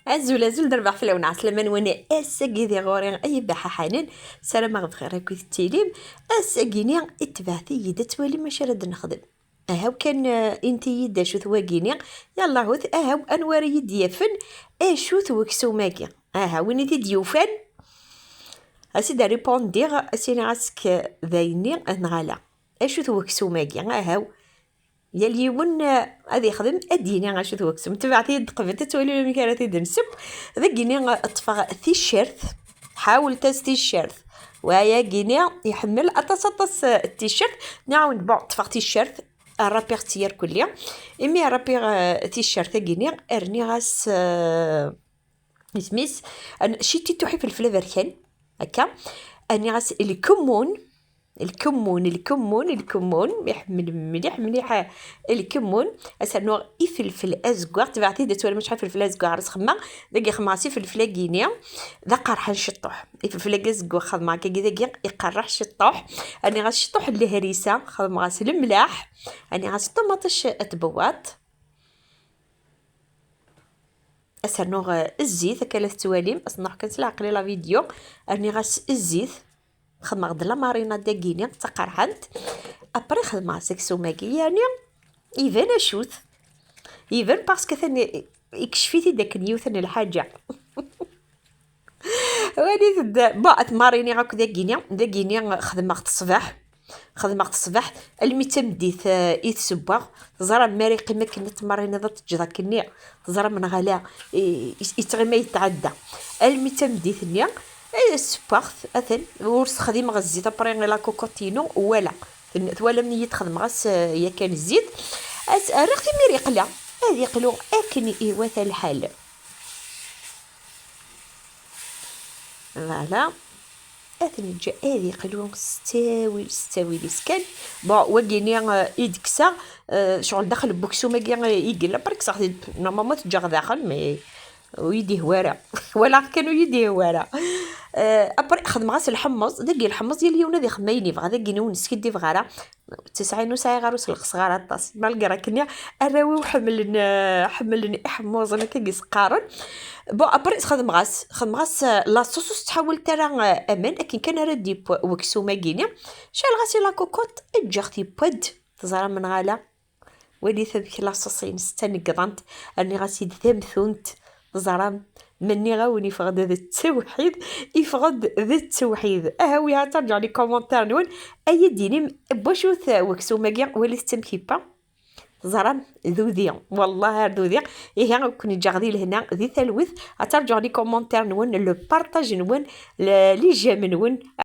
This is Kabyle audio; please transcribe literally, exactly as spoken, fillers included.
Azul, azul d rrbeḥ fell-awen, ɛeslama-nwen. Ass-agi di ɣur-i ay ibaḥaḥanen, ssarameɣ bxir akkit tettilim. Ass-agi-ni itbeɛ-iyi-d ad twalim acu ara d-nexdem. Ahaw kan, eh, inti-yi-d acu-t wagi-ni. Yallah hut, ahaw anwa ara yi-d-yafen acu-t weksum-agi. Aha, win i t-id-yufan, ad s-id-aripundiɣ, ad s-iniɣ ask d ayenni neɣ ala. Acu-t weksum-agi? Ahaw, yal yiwen, eh, ad ixdem, ad d-yini acu-t weksum. Tebɛet-iyi-d qbel, ad twalim amek ara t-id-nseww. Dagini, eh, ṭṭfeɣ ticcert, ḥawelt-as ticcert. Wayagini iḥemmel aṭas, aṭas, eh, ticcert. Nɛawen, bon, ṭṭfeɣ ticcert, rrapiɣ-tt yerkulli. Imi rrapiɣ, eh, ticcert-agini, rniɣ-as, eh, isem-is, an-, ciṭiṭuḥ ifelfel aberkan, akka. Rniɣ-as lkemmun, lkemmun, lkemmun, lkemmun. Iḥemmel mliḥ, mliḥ lkemmun. Ad s-rnuɣ ifelfel azeggaɣ. Tebɛet-iyi-d ad twalim acḥal ifelfel azeggaɣ ara s-xedmeɣ. Dagi xedmeɣ-as ifelfel-agi-ni. D aqerḥan ciṭṭuḥ. Ifelfel-agi azeggaɣ xedmeɣ akkagi dagi, iqerreḥ ciṭṭuḥ. Rniɣ-as ciṭṭuḥ n lehrisa, xedmeɣ-as lemlaḥ. Rniɣ-as ṭumaṭic n tbewwaṭ. Ad s-rnuɣ, eh, zzit, akka la tettwalim, ad s-nruḥ kan s leɛqel i la vidéo. Rniɣ-as zzit, xedmeɣ-d la marinade-agi-ni d taqerḥant. Après xedmeɣ-as aksum-agi, yeɛni iban acu-t. Iban parce que atan i-, ikcef-it-id akken yiwet n lḥaǧa. Walit-d, bon, ad t-mariniɣ akk dagini, dagini xedmeɣ-t ṣṣbeḥ, xedmeɣ-t ṣṣbeḥ, almi d tameddit, eh, i t-ssewweɣ. Teẓram, mi ara yeqqim akken ad t-mariniḍ, ad t-teǧǧeḍ akkenni, teẓram neɣ ala, i, i, yettɣimi yetɛedda. Almi d tameddit-nni, eh, ssewweɣ-t, atan, ur sexdimeɣ zzit, après la cocotte-inu, wala. Ten-, twalam-iyi-d xedmeɣ-as, eh, yakan zzit. As-, rriɣ-t imir yeqla, ad yeqlu akken iwata lḥal. Voilà. Ad t-neǧǧ ad yeqlu s ttawil, s ttawil-is kan. Bon, wagini, euh, i d-kkseɣ, euh, ccɣel daxel n uksum-agi, euh, i yella, après kkseɣ-t-id, normalement teǧǧaɣ daxel, mais ur yi-d-ihwa ara. Walaɣ kan ur yi-d-ihwa ara. Euh, après xedmeɣ-as lḥemmeẓ, dagi lḥemmeẓ yal yiwen ad ixdem ayen yebɣa, dagini ur neskiddibeɣ ara. Ur tt-sɛin, ur sɛiɣ ara, ur s-lxeṣṣeɣ ara aṭas. Malgré akken arraw-iw ḥemmlen, eh, ḥemmlen iḥemmuẓen akka i s-qqaren. Bon, après xedmeɣ-as, xedmeɣ-as, eh, la sauce, ur s-ttḥawalt ara, eh, aman, akken kan ara d-yeww weksum-agi-ni. Cɛleɣ-as i la cocotte, ǧǧiɣ-t yewwa-d. Teẓram neɣ ala? Walit amek la sauce-ines d taneggḍant, rniɣ-as-id tamtunt. Teẓram, ma nniɣ-awen, yeffeɣ-d d ttewḥid, yeffeɣ-d d ttewḥid. Aha, wi, ad terǧuɣ les commentaires-nwen, ad yi-d-tinim n wacu-t weksum-agi, walit amek yewwa. Teẓram, d udi, wallah ar d udi. Ihi, ad ken-ǧǧeɣ di lehna, di talwit, ad terǧuɣ les commentaires-nwen, le partage-nwen, le, les j'aime-nwen.